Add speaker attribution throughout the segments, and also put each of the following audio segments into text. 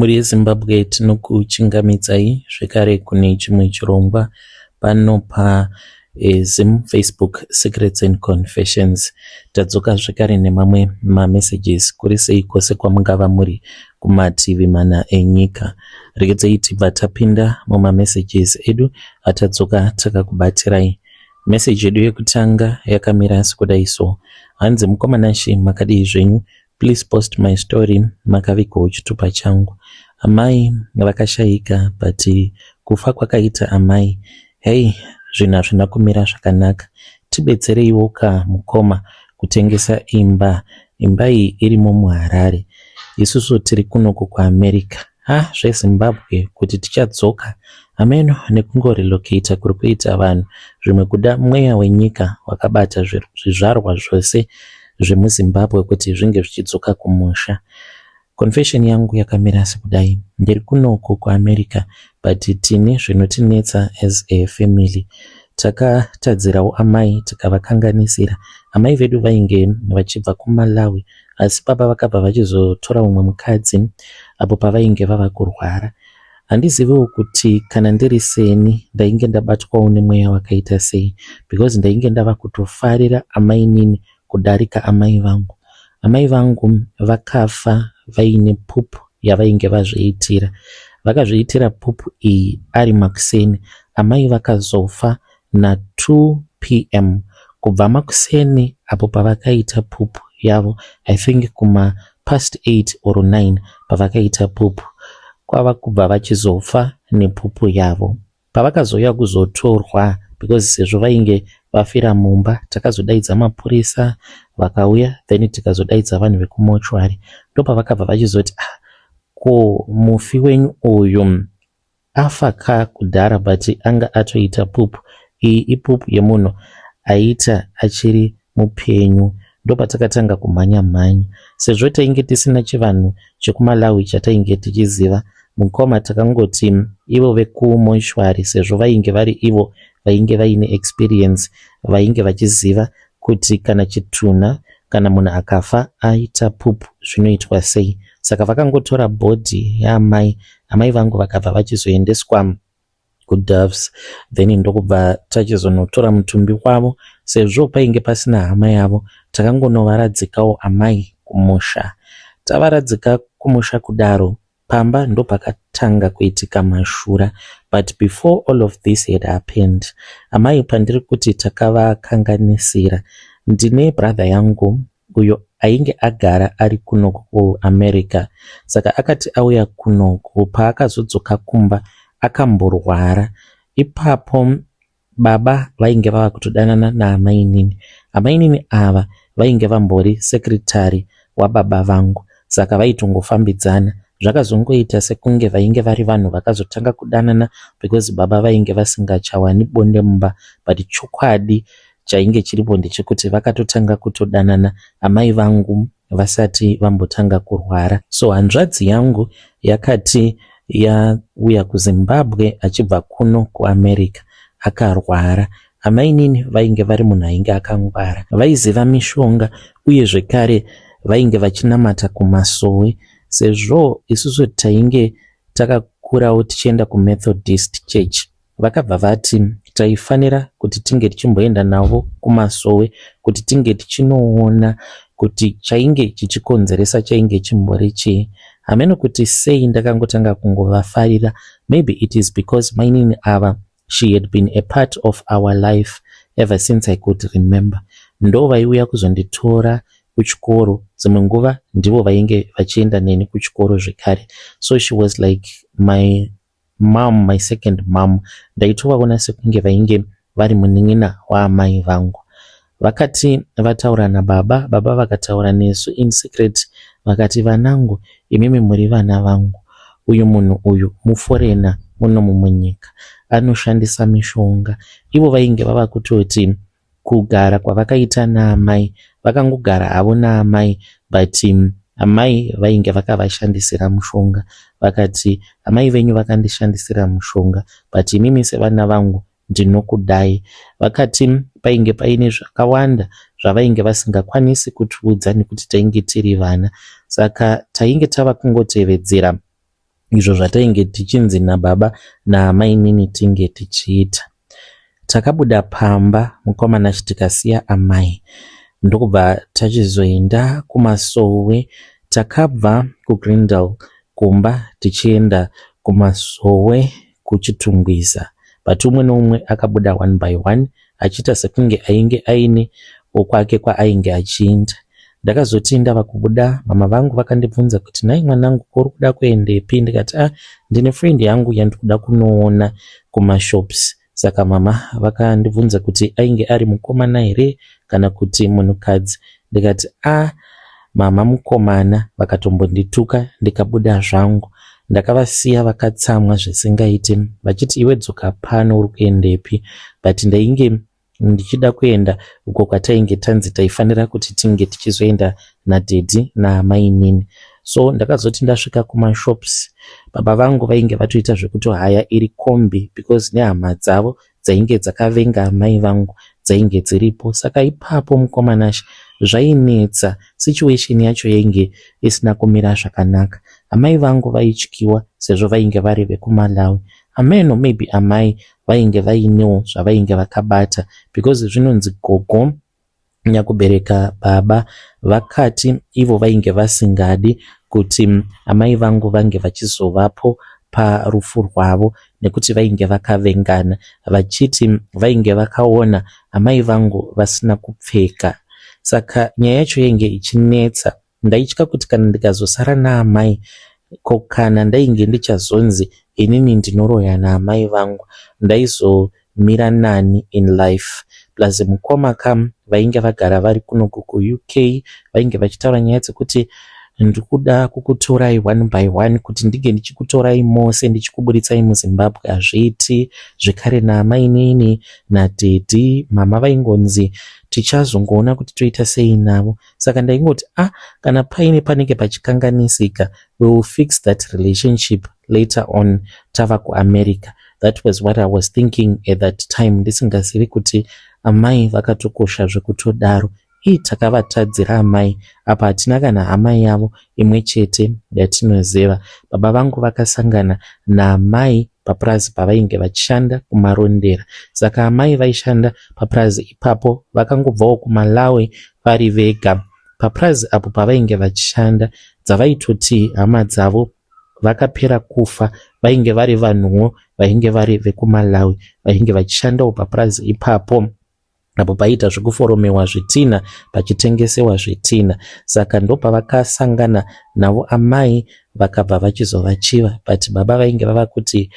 Speaker 1: Mhuri yeZimbabwe tinokuchingamidzai zvekare kune chimwe chirongwa pano paZim Facebook Secrets and Confessions. Tadzoka zvekare nemamwe mamessages kuri sei kwose kwamungava muri kumativi mana enyika. Regedzai tibva tapinda mumamessages edu atadzoka takakubatirai. Message yedu yekutanga yakamira sekudai so. Hanzi mukoma Nashe makadii zvenyu? Please post my story makavigawo chitupa changu. Amai vakashaika but kufa kwakaita amai hey zvinhu hazvina kumira zvakanaka. Tibetsereiwo ka mukoma kutengesa imba. Imba iyi irimo muHarare. Isusu tiri kunoku kuAmerica. Ha zveZimbabwe kuti tichadzoka hameno nekungorelocator kuri kuita vanhu zvimwe kuda mweya wenyika wakabata zvizvarwa zvose zvemuZimbabwe kuti zvinge zvichidzoka kumusha. Confession yangu yakamira sekudai. Ndiri kunoku kuAmerica but tine zvinotinetsa as a family. Takatadzirawo amai tikavakanganisira. Amai vedu vainge vachibva kuMalawi asi baba vakabva vachizotora umwe mukadzi apo pavainge vava kurwara. Handiziviwo kuti kana ndiri seni ndainge ndabatwawo nemweya wakaita sei because ndainge ndava kutofarira amainini kudarika amai vangu. Amai vangu vakafa vaine pupu yavainge vazviitira. Vakazviitira pupu iyi ari makuseni. Amai vakazofa na2 p.m. Kubva makuseni apo pavakaita pupu yavo I think kuma past 8 or 9 pavakaita pupu kwava kubva vachizofa nepupu yavo. Pavakazouya kuzotorwa because sezvo vainge vafira mumba takazodaidza mapurisa vakauya then tikazodaidza vanhu vekumochwari ndopavakabva vachizoti ah, ko mufi wenyu uyu afa ka kudhara but anga atoita pupu iyi ipupu yemunhu aiita achiri mupenyu ndopatakatanga kumhanya mhanya sezvo tainge tisina chivanhu chekuMalawi chatainge tichiziva mukoma takangoti ivo vekumochwari sezvo vainge vari ivo vainge vaine experience vainge vachiziva kuti kana chitunha kana munhu akafa aita pupu zvinoitwa sei saka vakangotora body yaamai amai vangu vakabva vachizoendeswa kuDoves then ndokubva tachizonotora mutumbi wavo sezvo painge pasina hama yavo takangonovaradzikawo amai kumusha tavaradzika kumusha kudaro pamba ndopakatanga kuitika mashura but before all of this had happened amai pandiri kuti takavakanganisira ndine brother yangu uyo ainge agara ari kuno kuAmerica saka akati auya kunoku paakazodzoka kumba akamborwara ipapo baba vainge vava kutodanana naamainini amainini ava vainge vambori secretary wababa vangu saka vaitongofambidzana zvakazongoita sekunge vainge vari vanhu vakazotanga kudanana because baba vainge vasingachawani bonde mumba but chokwadi chainge chiripo ndechekuti vakatotanga kutodanana amai vangu vasati vambotanga kurwara so hanzvadzi yangu yakati yauya kuZimbabwe achibva kuno kuAmerica akarwara amainini vainge vari munhu ainge akangwara vaiziva mishonga uye zvekare vainge vachinamata kumasowe sezvo isusu tainge takakurawo tichienda kuMethodist Church vakabva vati taifanira kuti tinge tichimboenda navo kumasowe kuti tinge tichinoona kuti chainge chichikonzeresa chainge chimbori chii hameno kuti sei ndakangotanga kungovafarira maybe it is because mainini ava she had been a part of our life ever since I could remember ndo vaiuya kuzonditora kuchikoro dzimwe nguva ndivo vainge vachienda neni kuchikoro zvekare so she was like my mom my second mom ndaitovaona sekunge vainge vari munin'ina waamai vangu vakati vataura nababa baba vakataura nesu in secret vakati vanangu imimi muri vana vangu uyu munhu uyu muforeigner munomu munyika anoshandisa mishonga ivo vainge vava kutoti kugara kwavakaita naamai vakangogara havo naamai but amai vainge vakavashandisira mushonga vakati amai venyu vakandishandisira mushonga but imimi sevana vangu ndinokudai vakati painge paine zvakawanda zvavainge vasingakwanisi kutiudza nekuti tainge tiri vana saka tainge tava kungotevedzera. Izvo zvatainge tichinzi nababa naamainini tinge tichiita. Takabuda pamba mukoma Nashy tikasiya amai ndokubva tachizoenda kumasowe. Takabva kuGreendale kumba tichienda kumasowe kuChitungwiza but umwe neumwe akabuda one by one achiita sekunge ainge aine kwake kwaainge achiinda. Ndakazoti ndava kubuda mama vangu vakandibvunza kuti nhai mwanangu ko uri kuda kuendepi ndikati ah ndine friend yangu yandikuda kunoona kumashops saka mama vakandibvunza kuti ainge ari mukomana here kana kuti munhukadzi ndikati ah mama mukomana vakatombondituka ndikabuda zvangu ndakavasiya vakatsamwa zvisingaite vachiti iwe dzoka pano uri kuendepi but ndainge ndichida kuenda uko kwatainge tanzi taifanira kuti tinge tichizoenda nadaddy naamainini. So ndakazoti ndasvika kumashops baba vangu vainge vatoita zvekutohaya iri kombi because nehama dzavo dzainge dzakavenga amai vangu dzainge dziripo. Saka ipapo mukoma Nashe zvainetsa situation yacho yainge isina kumira zvakanaka. Amai vangu vaityiwa sezvo vainge vari vekuMalawi. Hameno maybe amai vainge vainewo zvavainge vakabata because zvinonzi gogo nyakubereka baba vakati ivo vainge vasingadi kuti amai vangu vange vachizovapo parufu rwavo nekuti vainge vakavengana vachiti vainge vakaona amai vangu vasina kupfeka saka nyaya yacho yainge ichinetsa Ndaitya kuti kana ndikazosara naamai ko kana ndainge ndichazonzi inini ndinoroya naamai vangu ndaizomira nani in life. Plus mukoma ka vainge vagara vari kunoku kuUK vainge vachitaura nyaya dzekuti ndikuda kukutorai one by one kuti ndinge ndichikutorai mose ndichikuburitsai muZimbabwe hazviiti zvekare naamainini nadaddy mama vaingonzi tichazongoona kuti toita sei navo Saka ndaingoti ah kana paine panenge pachikanganisika we will fix that relationship later on tava kuAmerica. That was what I was thinking at that time ndisingazivi kuti amai vakatokosha zvekutodaro. Ii takavatadzira amai apa hatina kana hama yavo imwe chete yatinoziva. Baba vangu vakasangana naamai papurazi pavainge vachishanda kuMarondera. Saka amai vaishanda papurazi ipapo vakangobvawo kuMalawi vari vega. Papurazi apo pavainge vachishanda dzavaitoti hama dzavo vakapera kufa vainge vari vanhuwo vainge vari vekuMalawi vainge vachishandawo papurazi ipapo. Apo paiita zvekuforomewa zvitinha pachitengesewa zvitinha saka ndopavakasangana navo amai vakabva vachizovachiva but baba vainge vava kuti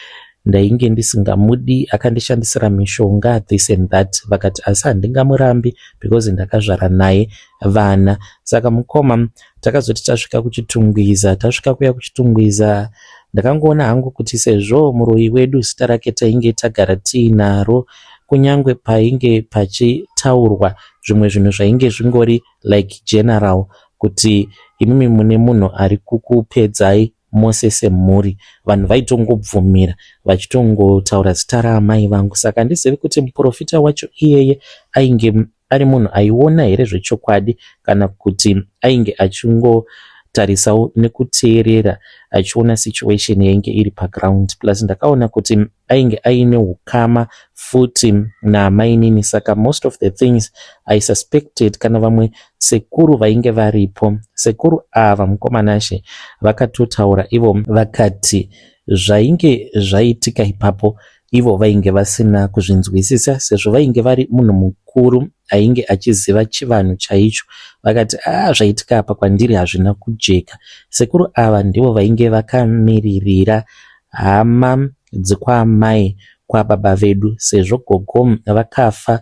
Speaker 1: ndainge ndisingamudi akandishandisira mishonga this and that vakati asi handingamurambi because ndakazvara naye vana saka mukoma Takazoti tasvika kuChitungwiza, tasvika kuya kuChitungwiza ndakangoona hangu kuti sezvo muroyi wedu zita rake tainge tagara tiinaro kunyangwe painge pachitaurwa zvimwe zvinhu zvainge zvingori like general kuti imimi mune munhu ari kukupedzai mose semhuri vanhu vaitongobvumira vachitongotaura zita raamai vangu saka handizivi kuti muprofita wacho iyeye ainge ari munhu aiona here zvechokwadi kana kuti ainge achingotarisawo nekuteerera achiona situation yainge iri paground plus ndakaona kuti ainge aine ukama futi naamainini saka most of the things I suspected kana vamwe sekuru vainge varipo sekuru ava mukoma Nashe vakatotaura ivo vakati zvainge zvaitika ipapo Ivo vainge vasina kuzvinzwisisa sezvo vainge vari munhu mukuru ainge achiziva chivanhu chaicho. Vakati ah zvaitika apa kwandiri hazvina kujeka. Sekuru ava ndivo vainge vakamiririra hama dzekwaamai kwababa vedu sezvo gogo vakafa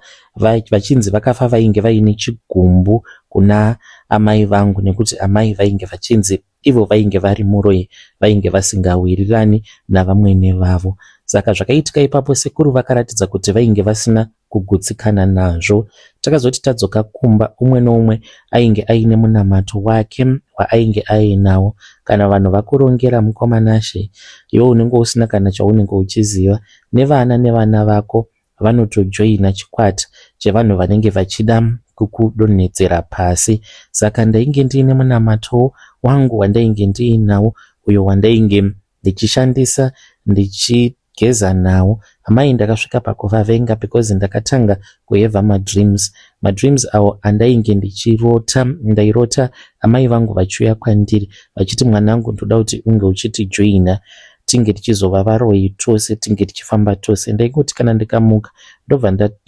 Speaker 1: vachinzi vakafa vainge vaine chigumbu kuna amai vangu nekuti amai vainge vachinzi ivo vainge vari muroyi vainge vasingawirirani navamwene vavo. Saka zvakaitika ipapo sekuru vakaratidza kuti vainge vasina kugutsikana nazvo. Takazoti tadzoka kumba umwe noumwe ainge aine munamato wake waainge ainawo. Kana vanhu vakurongera mukoma Nashe iwe unenge usina kana chaunenge uchiziva nevana nevana vako vanotojoina chikwata chevanhu vanenge vachida kukudonhedzera pasi. Saka ndainge ndiine munamato wangu wandainge ndiinawo uyo wandainge Ndichishandisa, ndichigeza nawo. Amai ndakasvika pakuvavenga because ndakatanga kuhevha madreams. Madreams awo andainge ndichirota, ndairota amai vangu vachiuya kwandiri vachiti, "Mwanangu, ndoda kuti unge uchitijoina, tinge tichizova varoyi tose, tinge tichifamba tose." Ndaingoti kana ndikamuka,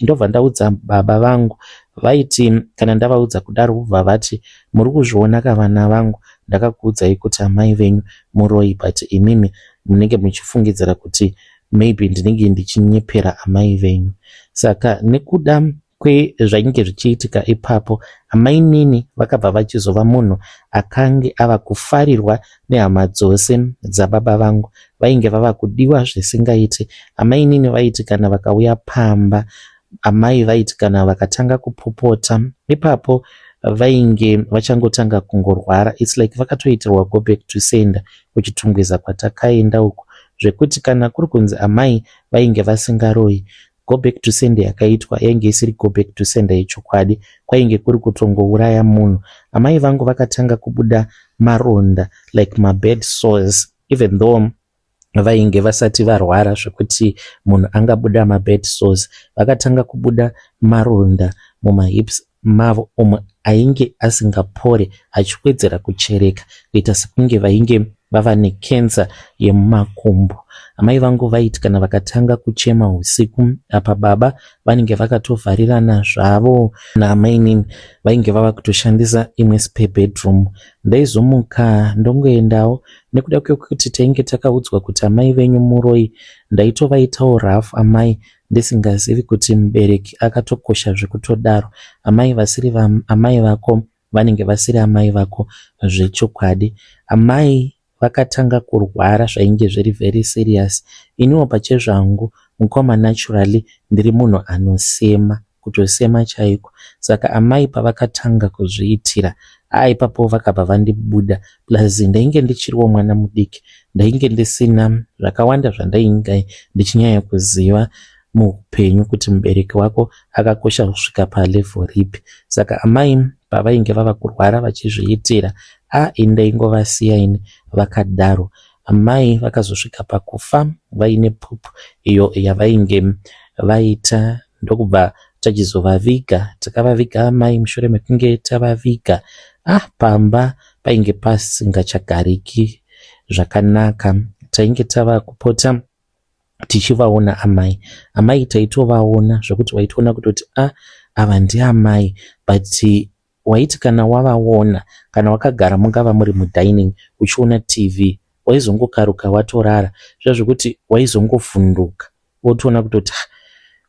Speaker 1: ndobva ndaudza baba vangu. Vaiti kana ndavaudza kudaro, vobva vati, "Muri kuzviona ka, vana vangu, ndakakuudzai kuti amai venyu muroyi, but imimi munenge muchifungidzira kuti maybe ndinenge ndichinyepera amai venyu." Saka nekuda kwezvainge zvichiitika ipapo, amainini vakabva vachizova munhu akange ava kufarirwa nehama dzose dzababa vangu. Vainge vava kudiwa zvisingaiti. Amainini vaiti kana vakauya pamba, amai vaiti kana vakatanga kupopota ipapo, vainge vachangotanga kungorwara. It's like vakatoitirwa go back to sender kuChitungwiza kwatakaenda uko, zvekuti kana kuri kunzi amai vainge vasingaroyi, go back to sender yakaitwa yainge isiri go back to sender yechokwadi, kwainge kuri kutongouraya munhu. Amai vangu vakatanga kubuda maronda, like mabed sores, even though vainge vasati varwara zvekuti munhu angabuda mabed sores. Vakatanga kubuda maronda mumahips mavo umwe ainge asingapore, achiwedzera kuchereka kuita sekunge vainge vava nekensa yemumakumbo. Amai vangu vaiti kana vakatanga kuchema usiku, apa baba vanenge vakatovharirana zvavo naamainini, vainge vava kutoshandisa imwe spare bedroom. Ndaizomuka ndongoendawo. Nekuda kwekuti tainge takaudzwa kuti amai venyu muroyi, ndaitovaitawo rough amai, ndisingazivi kuti mubereki akatokosha zvekutodaro. Amai vasiri amai vako vanenge vasiri amai vako zvechokwadi. Amai vakatanga kurwara zvainge zviri very serious. Iniwo pachezvangu, mukoma, naturally ndiri munhu anosema, kutosema chaiko. Saka amai pavakatanga kuzviitira, ipapo vakabva vandibuda. Plus ndainge ndichiriwo mwana mudiki, ndainge ndisina zvakawanda zvandainge ndichinyanya kuziva muupenyu, kuti mubereki wako akakosha kusvika palevel ripi. Saka amai pavainge vava kurwara vachizviitira, ini ndaingovasiya ini vakadaro. Amai vakazosvika pakufa vaine pupu iyo yavainge vaita, ndokubva tachizovaviga. Takavaviga amai. Mushure mekunge tavaviga, pamba painge pasingachagariki zvakanaka. Tainge tava kupota tichivaona amai. Amai taitovaona zvokuti waitoona kutoti ava ndiamai, but waiti kana wavaona, kana wakagara, mungava muri mudining uchiona TV, waizongokaruka watorara zviya, zvokuti waizongovhunduka wotoona kutoti,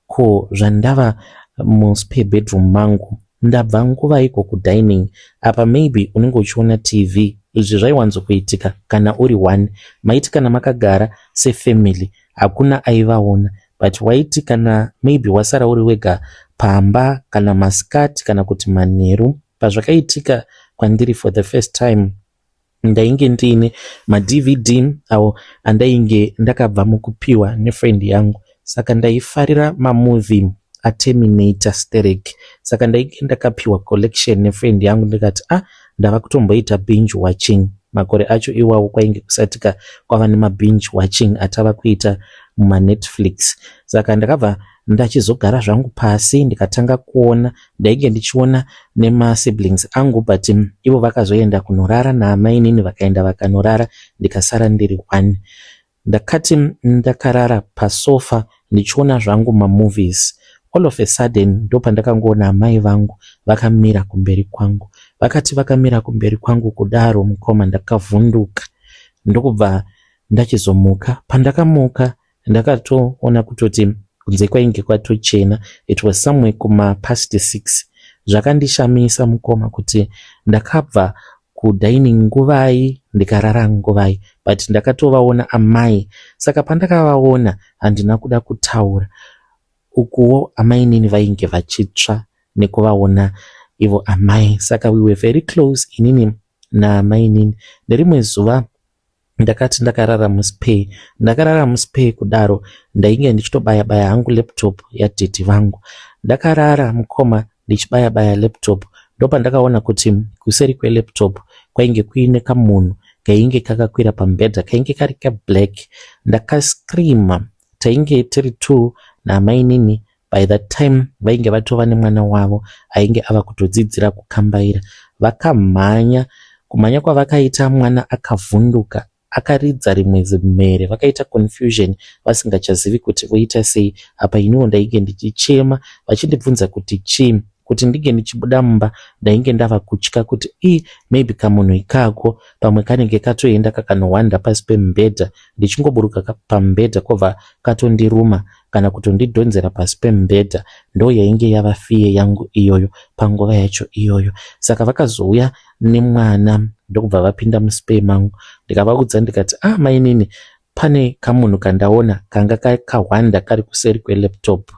Speaker 1: "Ko zvandava muspare bedroom mangu, ndabva nguvaiko kudining?" Apa maybe unenge uchiona TV. Izvi zvaiwanzokuitika kana uri one. Maiti kana makagara sefamily, hakuna aivaona, but waiti kana maybe wasara uri wega pamba, kana masikati kana kuti manheru. Pazvakaitika kwandiri for the first time, ndainge ndiine maDVD awo andainge ndakabva mukupiwa nefriend yangu. Saka ndaifarira mamovie aTerminator sterek. Saka ndainge ndakapiwa collection nefriend yangu. Ndikati, ndava kutomboita binge watching." Makore acho iwawo kwainge kusati kwava nemabinge watching atava kuita mumaNetflix. Saka ndakabva ndachizogara zvangu pasi, ndikatanga kuona. Ndainge ndichiona nemasiblings angu, but ivo vakazoenda kunorara naamainini. Vakaenda vakanorara, ndikasara ndiri one. Ndakati ndakarara pasofa ndichiona zvangu mamovies, all of a sudden ndopandakangoona amai vangu vakamira kumberi kwangu. Vakati vakamira kumberi kwangu kudaro, mukoma, ndakavhunduka, ndokubva ndachizomuka. Pandakamuka, ndakatoona kutoti kunze kwainge kwatochena. It was somewhere kuma past 6. Zvakandishamisa, mukoma, kuti ndakabva kudining nguvai, ndikarara nguvai, but ndakatovaona amai. Saka pandakavaona, handina kuda kutaura. Ukuwo amainini vainge vachitsva nekuvaona ivo amai. Saka we were very close, inini naamainini. Nerimwe zuva ndakati ndakarara muspare, ndakarara muspare kudaro, ndainge ndichitobaya baya hangu laptop yadhedhi vangu. Ndakarara, mukoma, ndichibaya baya laptop, ndopandakaona kuti kuseri kwelaptop kwainge kuine kamunhu. Kainge kakakwira pamubhedha kainge kari kablack. Ndakascreama. Tainge tiri two naamainini by that time vainge vatova nemwana wavo ainge ava kutodzidzira kukambaira. Vakamhanya, kumhanya kwavakaita mwana akavhunduka akaridza rimwe zimhere vakaita confusion vasingachazivi kuti voita sei apa iniwo ndainge ndichichema vachindibvunza kuti chii kuti ndinge ndichibuda mumba ndainge ndava kutya kuti ii maybe kamunhu ikako pamwe kanenge katoenda kakanohwanda pasi pemubhedha ndichingoburuka pamubhedha kobva katondiruma kana kutondidhonzera pasi pemubhedha ndo yainge yava fear yangu iyoyo panguva yacho iyoyo saka vakazouya nemwana ndokubva vapinda muspare mangu ndikavaudza ndikati ah mainini pane kamunhu kandaona kanga kakahwanda kari kuseri kwelaptop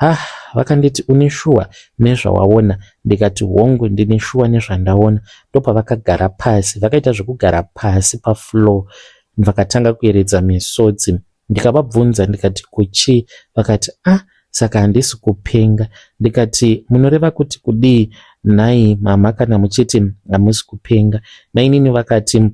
Speaker 1: ah vakanditi une shuwa nezvawaona ndikati hongu ndine shuwa nezvandaona ndopavakagara pasi vakaita zvekugara pasi pafloor vakatanga kuyeredza misodzi ndikavabvunza ndikati kuchii vakati ah saka handisi kupenga ndikati munoreva kuti kudii nhai mama kana muchiti hamusi kupenga mainini vakati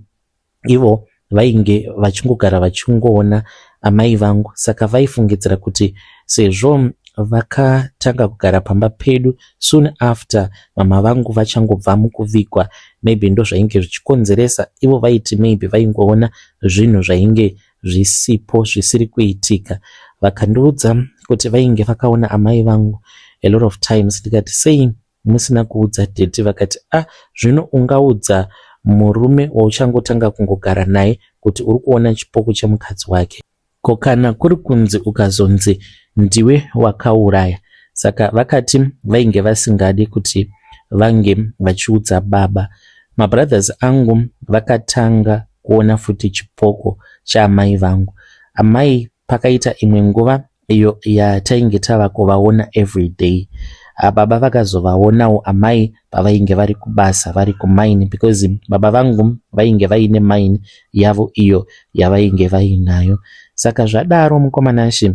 Speaker 1: ivo vainge vachingogara vachingoona amai vangu saka vaifungidzira kuti sezvo vakatanga kugara pamba pedu soon after mama vangu vachangobva mukuvigwa maybe ndo zvainge zvichikonzeresa ivo vaiti maybe vaingoona zvinhu zvainge zvisipo zvisiri kuitika vakandiudza kuti vainge vakaona amai vangu a lot of times ndikati sei musina kuudza daddy vakati ah zvino ungaudza murume wauchangotanga kungogara naye kuti uri kuona chipoko chemukadzi wake ko kana kuri kunzi ukazonzi ndiwe wakauraya saka vakati vainge vasingadi kuti vange vachiudza baba mabrothers angu vakatanga kuona futi chipoko chaamai vangu amai pakaita imwe nguva iyo yatainge tava kuvaona everyday baba vakazovaonawo amai pavainge vari kubasa vari kumaini because baba vangu vainge vaine maini yavo iyo yavainge vainayo saka zvadaro mukomanashi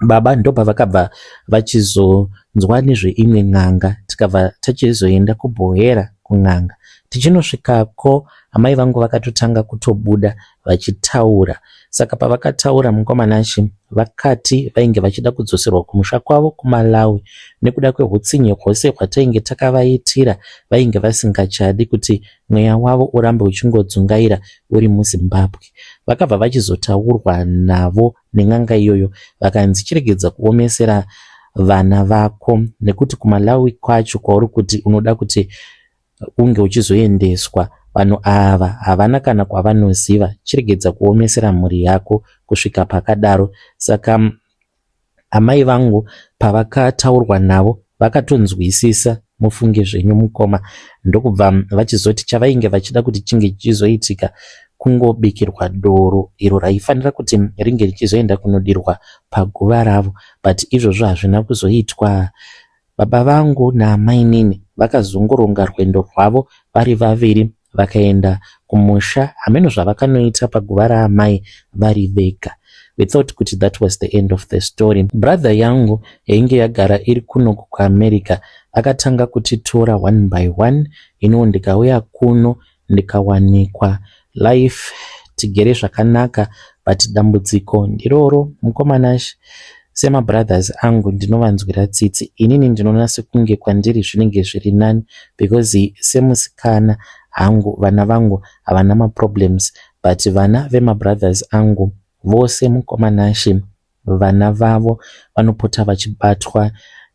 Speaker 1: baba ndopavakabva vachizonzwa nezveimwe n'anga tikabva tachizoenda kuBuhera kun'anga tichinosvikako amai vangu vakatotanga kutobuda vachitaura saka pavakataura mukomanashi vakati vainge vachida kudzoserwa kumusha kwavo kuMalawi nekuda kweutsinye hwose hwatainge takavaitira vainge vasingachadi kuti mweya wavo urambe uchingodzungaira uri muZimbabwe vakabva vachizotaurwa navo nen'anga iyoyo vakanzi chiregedza kuomesera vana vako nekuti kuMalawi kwacho kwauri kuti unoda kuti unge uchizoendeswa vanhu ava havana kana kwavanoziva chiregedza kuomesera mhuri yako kusvika pakadaro saka amai vangu pavakataurwa navo vakatonzwisisa mufunge zvenyu mukoma ndokubva vachizoti chavainge vachida kuti chinge chichizoitika kungobikirwa doro iro raifanira kuti ringe richizoenda kunodirwa paguva ravo but izvozvo hazvina kuzoitwa baba vangu naamainini vakazongoronga rwendo rwavo vari vaviri vakaenda kumusha hameno zvavakanoita paguva raamai vari vega we thought kuti that was the end of the story brother yangu yainge yagara iri kunoku kuAmerica akatanga kutitora one by one iniwo ndikauya kuno ndikawanikwa life tigere zvakanaka but dambudziko ndiroro mukomanashi semabrothers angu ndinovanzwira tsitsi inini ndinoona sekunge kwandiri zvinenge zviri nani because semusikana hangu vana vangu havana maproblems but vana vemabrothers angu vose mukomanashi vana vavo vanopota vachibatwa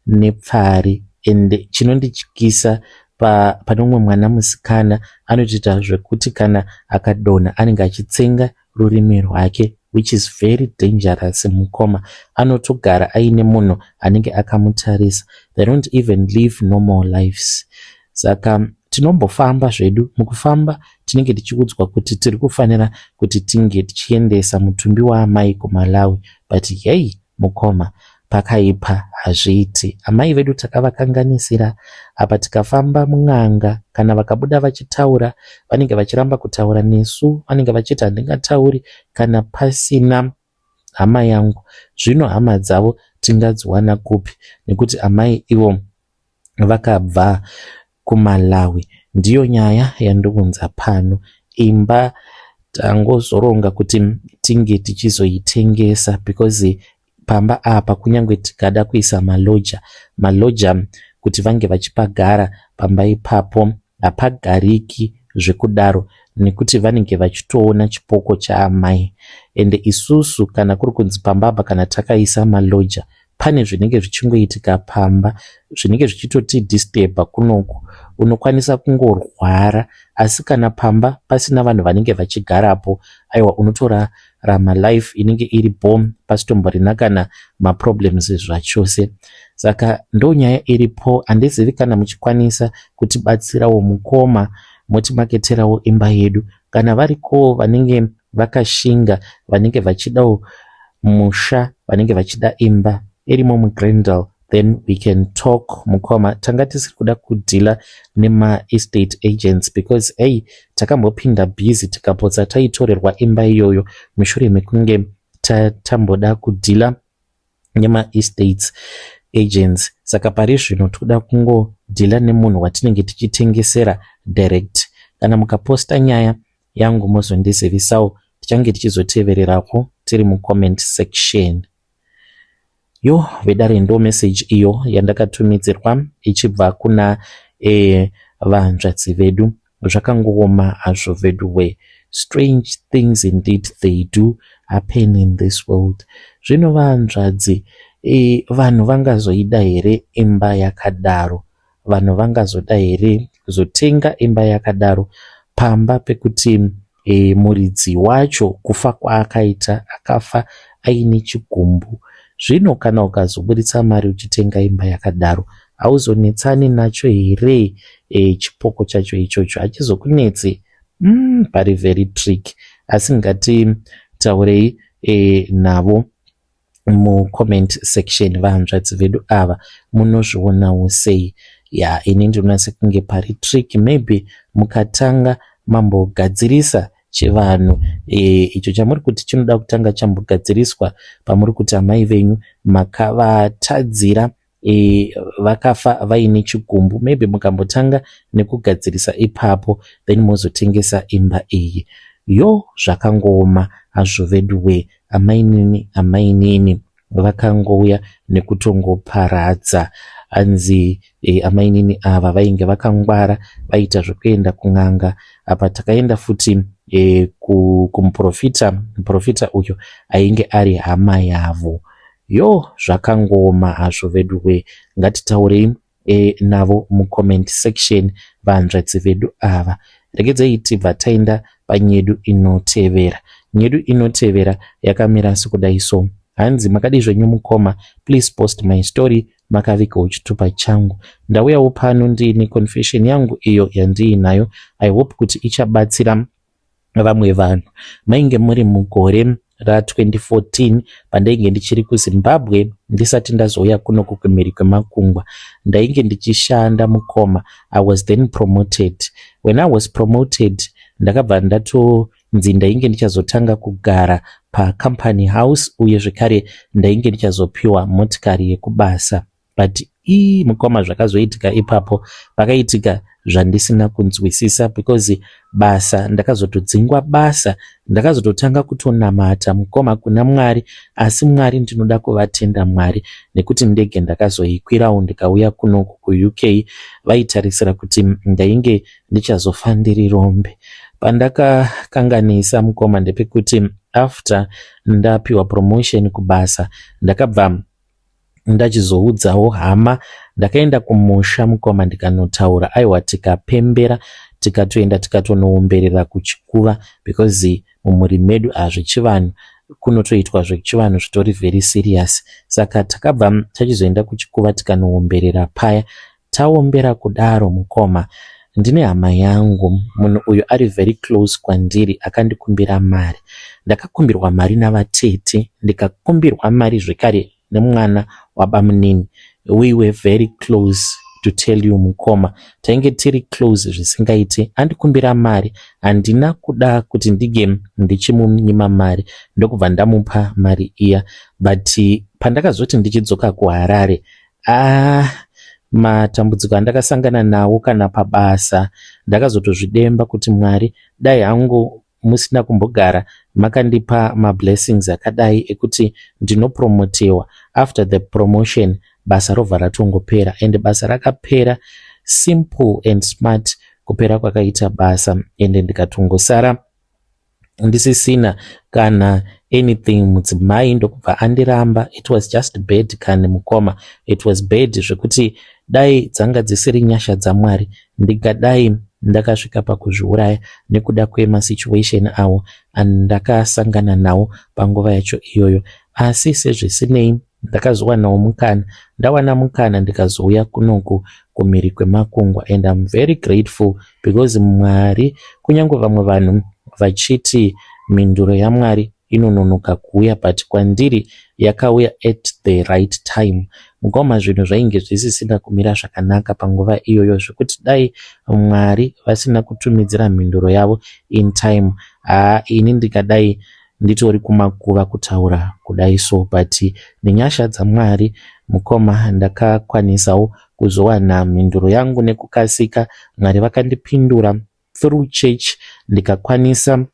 Speaker 1: nepfari ende chinondityisa pane umwe mwana musikana anotoita zvekuti kana akadonha anenge achitsenga rurimi rwake which is very dangerous mukoma anotogara aine munhu anenge akamutarisa they don't even live normal lives saka tinombofamba zvedu mukufamba tinenge tichiudzwa kuti tiri kufanira kuti tinge tichiendesa mutumbi waamai kuMalawi but hei mukoma pakaipa hazviiti amai vedu takavakanganisira apa tikafamba mun'anga kana vakabuda vachitaura vanenge vachiramba kutaura nesu vanenge vachiti handingatauri kana pasina hama yangu zvino hama dzavo tingadziwana kupi nekuti amai ivo vakabva kuMalawi ndiyo nyaya yandiunza pano. Imba tangozoronga kuti tinge tichizoitengesa because pamba apa kunyange tikada kuisa maloja, maloja kuti vange vachipagara pamba ipapo hapagariki zvekudaro nekuti vanenge vachitoona chipoko chaamai. Ende isusu kana kuri kunzi pamba apa kana takaisa maloja pane zvinenge zvichingoitika pamba zvinenge zvichitotidisturba kunoku. Unokwanisa kungorwara asi kana pamba pasina vanhu vanenge vachigarapo, aiwa, unotorarama life inenge iri bom, pasitomborina kana maproblems zvachose. Saka ndonyaya iripo. Handizivi kana muchikwanisa kutibatsirawo mukoma, motimaketerawo imba yedu. Kana varikowo vanenge vakashinga, vanenge vachidawo musha, vanenge vachida imba irimo muGreendale, then we can talk mukoma. Tanga tisiri kuda kudhila nemaestate agents because ei takambopinda busy tikapotsa taitorerwa imba iyoyo mushure mekunge tamboda kudhila nemaestates agents. Saka pari zvino toda kungodhila nemunhu watinenge tichitengesera direct. Kana mukaposta nyaya yangu mozondizivisawo, tichange tichizotevererako tiri mucomment section. Yo vedare, ndo message iyo yandakatumidzirwa ichibva kuna vanzvadzi vedu. Zvakangooma hazvo vedu we. Strange things indeed, they do happen in this world. Zvino vanzvadzi, vanhu vangazoida here imba yakadaro? Vanhu vangazoda here kuzotenga imba yakadaro pamba pekuti muridzi wacho kufa kwaakaita akafa aine chigumbu? Zvino kana ukazoburitsa mari uchitenga imba yakadaro, hauzonetsani nacho here chipoko chacho ichocho? Hachizokunetsi? Pari very tricky, asi ngatitaurei navo mucomment section. Vahanzvadzi vedu ava, munozvionawo sei? Ya, ini ndinoona sekunge pari tricky. Maybe mukatanga mambogadzirisa chivanhu icho chamuri kuti chinoda kutanga chambogadziriswa, pamuri kuti amai venyu makavatadzira, vakafa vaine chigumbu, maybe mukambotanga nekugadzirisa ipapo, then mozotengesa imba iyi. Yo, zvakangooma hazvo vedu we. Amainini, amainini vakangouya nekutongoparadza. Hanzi amainini ava vainge vakangwara, vaita zvekuenda kun'anga. Apa takaenda futi kumuprofita, muprofita uyo ainge ari hama yavo. Yo, zvakangooma hazvo vedu we. Ngatitaurei navo mucomment section, vanzvadzi vedu ava. Regedzei tibva taenda panyedu inotevera. Nyedu inotevera yakamira sekudai so. Hanzi, "Makadi zvenyu mukoma? Please post my story makavigawo chitupa changu. Ndauyawo pano ndiine confession yangu iyo yandiinayo. I hope kuti ichabatsira vamwe vanhu. Mainge muri mugore ra2014 pandainge ndichiri kuZimbabwe, ndisati ndazouya kunoku kumhiri kwemakungwa. Ndainge ndichishanda mukoma. I was then promoted. When I was promoted, ndakabva ndatonzi ndainge ndichazotanga kugara pacompany house, uye zvekare ndainge ndichazopiwa motikari yekubasa. But ii mukoma, zvakazoitika ipapo, pakaitika zvandisina kunzwisisa because basa ndakazotodzingwa basa. Ndakazototanga kutonamata mukoma kuna Mwari, asi Mwari, ndinoda kuvatenda Mwari nekuti ndege ndakazoikwirawo ndikauya kunoku kuUK. Vaitarisira kuti ndainge ndichazofa ndiri rombe. Pandakakanganisa mukoma ndepekuti after ndapiwa promotion kubasa, ndakabva ndachizoudzawo hama. Ndakaenda kumusha mukoma, ndikanotaura. Aiwa, tikapembera, tikatoenda tikatonoomberera kuchikuva because mumhuri medu hazvechivanhu kunotoitwa zvechivanhu zvitori very serious. Saka takabva tachizoenda kuchikuva tikanoomberera paya. Taombera kudaro mukoma, ndine hama yangu, munhu uyu ari very close kwandiri, akandikumbira mari. Ndakakumbirwa mari navatete, ndikakumbirwa mari zvekare nemwana wabamunini. We were very close, to tell you mukoma, tainge tiri close zvisingaiti. Andikumbira mari, handina kuda kuti ndige ndichimunyima mari, ndokubva ndamupa mari iya. But pandakazoti ndichidzoka kuHarare, ah, Matambudziko andakasangana nawo kana pabasa, ndakazotozvidemba kuti Mwari dai hangu musina kumbogara makandipa mablessings akadai ekuti ndinopromotewa, after the promotion basa robva ratongopera. And basa rakapera simple and smart kupera kwakaita basa, ende ndikatongosara ndisisina kana anything. Mudzimai ndokubva andiramba. It was just bad kani mukoma, it was bad zvekuti dai dzanga dzisiri nyasha dzaMwari, ndingadai ndakasvika pakuzviuraya nekuda kwemasituation awo andakasangana nawo panguva yacho iyoyo. Asi sezvisinei, ndakazowanawo mukana, ndawana mukana ndikazouya kunoku kumhiri kwemakungwa, and I'm very grateful because Mwari, kunyange vamwe vanhu vachiti mhinduro yaMwari inononoka kuuya, but kwandiri yakauya at the right time. Mukoma, zvinhu zvainge zvisisina kumira zvakanaka panguva iyoyo, zvekuti dai Mwari vasina kutumidzira mhinduro yavo in time, haa, ini ndikadai nditori kumakuva kutaura kudai so. But nenyasha dzaMwari, mukoma, ndakakwanisawo kuzowana mhinduro yangu nekukasika. Mwari vakandipindura through church, ndikakwanisa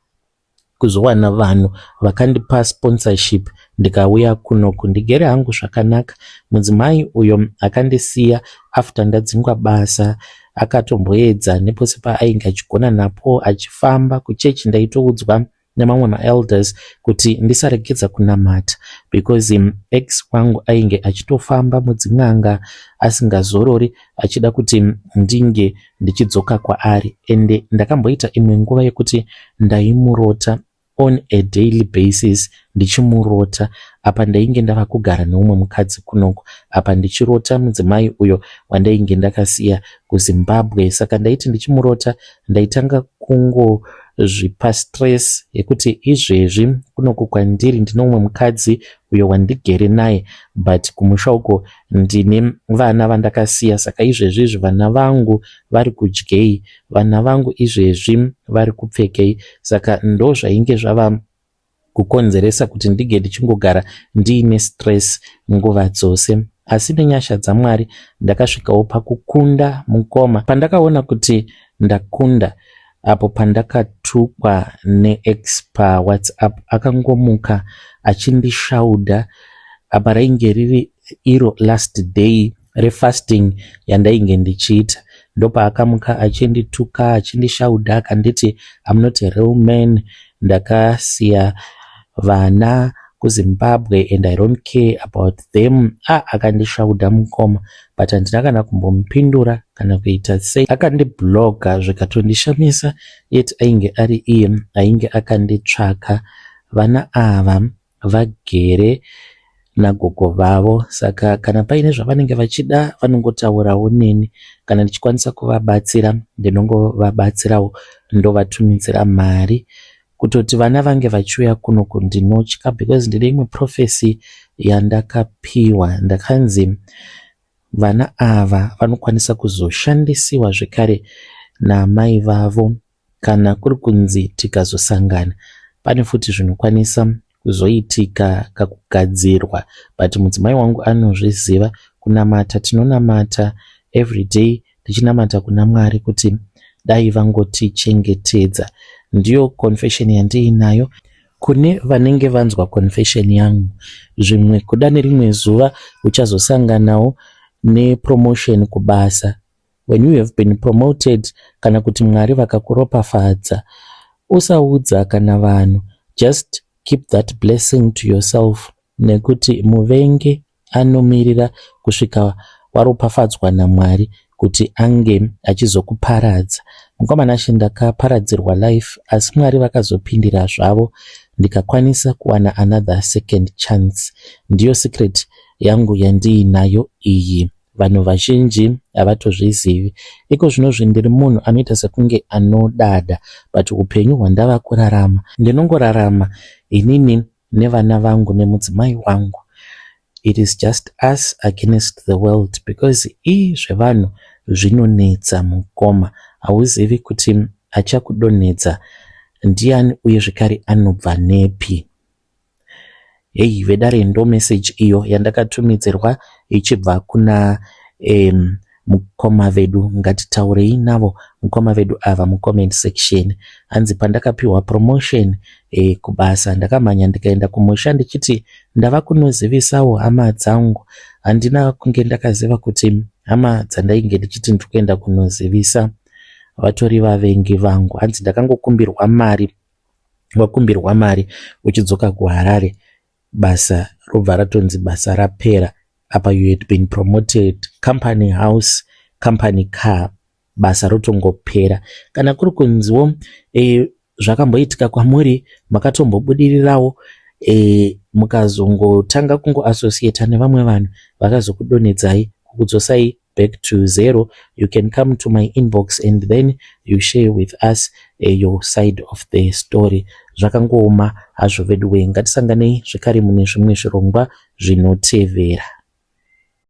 Speaker 1: kuzowana vanhu vakandipa sponsorship, ndikauya kunoku, ndigere hangu zvakanaka. Mudzimai uyo akandisiya after ndadzingwa basa akatomboedza nepose paainge achigona napo achifamba kuchechi. Ndaitoudzwa nemamwe maelders kuti ndisaregedza kunamata because ex wangu ainge achitofamba mudzin'anga asingazorori, achida kuti ndinge ndichidzoka kwaari. Ende ndakamboita imwe nguva yekuti ndaimurota on a daily basis, ndichimurota. Apa ndainge ndava kugara neumwe mukadzi kunoko, apa ndichirota mudzimai uyo wandainge ndakasiya kuZimbabwe. Saka ndaiti ndichimurota, ndaitanga kungozvipa stress yekuti izvezvi kunoku kwandiri ndine umwe mukadzi uyo wandigere naye, but kumusha uko ndine vana vandakasiya. Saka izvezvizvi vana vangu vari kudyei? Vana vangu izvezvi vari kupfekei? Saka ndo zvainge zvava kukonzeresa kuti ndinge ndichingogara ndiine stress nguva dzose. Asi nenyasha dzaMwari ndakasvikawo pakukunda, mukoma. Pandakaona kuti ndakunda, apo pandakatukwa neex paWhatsApp, akangomuka achindishaudha. Apa rainge riri iro last day refasting yandainge ndichiita, ndopaakamuka achindituka, achindishaudha, akanditi I'm not a real man, ndakasiya vana kuZimbabwe and I don't care about them. A ah, akandishaudha mukoma, but handina kana kumbomupindura kana kuita sei. Akandibloka, zvikatondishamisa, yet ainge ari iye ainge akanditsvaka. Vana ava vagere nagogo vavo, saka kana paine zvavanenge vachida vanongotaurawo neni. Kana ndichikwanisa kuvabatsira, ndinongovabatsirawo, ndovatumidzira mari. Kutoti vana vange vachiuya kunoku ndinotya because ndine imwe prophecy yandakapiwa. Ndakanzi vana ava vanokwanisa kuzoshandisiwa zvekare naamai vavo. Kana kuri kunzi tikazosangana, pane futi zvinokwanisa kuzoitika kakugadzirwa, but mudzimai wangu anozviziva. Kunamata tinonamata everyday, tichinamata kuna Mwari kuti dai vangotichengetedza. Ndiyo confession yandiinayo. Kune vanenge vanzwa confession yangu, zvimwe kuda nerimwe zuva uchazosanganawo nepromotion kubasa. When you have been promoted, kana kuti Mwari vakakuropafadza, usaudza kana vanhu. Just keep that blessing to yourself, nekuti muvenge anomirira kusvika waropafadzwa naMwari kuti ange achizokuparadza. Mukoma Nashe, ndakaparadzirwa life, asi Mwari vakazopindira zvavo, ndikakwanisa kuwana another second chance. Ndiyo secret yangu yandiinayo iyi, vanhu vazhinji havatozvizivi. Iko zvinozvi ndiri munhu anoita sekunge anodada, but upenyu hwandava kurarama, ndinongorarama inini nevana vangu nemudzimai wangu. It is just us against the world, because ii zvevanhu zvinonetsa, mukoma. Hauzivi kuti achakudonhedza ndiani, uye zvekare anobva nepi. Hei vedare, ndo message iyo yandakatumidzirwa ichibva kuna Mukoma vedu, ngatitaurei navo mukoma vedu ava mucomment section. Hanzi pandakapiwa promotion kubasa, ndakamhanya ndikaenda kumusha ndichiti ndava kunozivisawo hama dzangu. Handina kunge ndakaziva kuti hama dzandainge ndichiti ndiri kuenda kunozivisa vatori vavengi vangu. Hanzi ndakangokumbirwa mari, wakumbirwa mari uchidzoka kuHarare, basa robva ratonzi basa rapera. Apa you had been promoted, company house, company car, basa rotongopera. Kana kuri kunziwo zvakamboitika kwamuri, makatombobudirirawo, mukazongotanga kungoassociata nevamwe vanhu vakazokudonhedzai, kukudzosai back to zero, you can come to my inbox and then you share with us your side of the story. Zvakangooma hazvo vedu wee. Ngatisanganei zvekare mune zvimwe zvirongwa zvinotevera.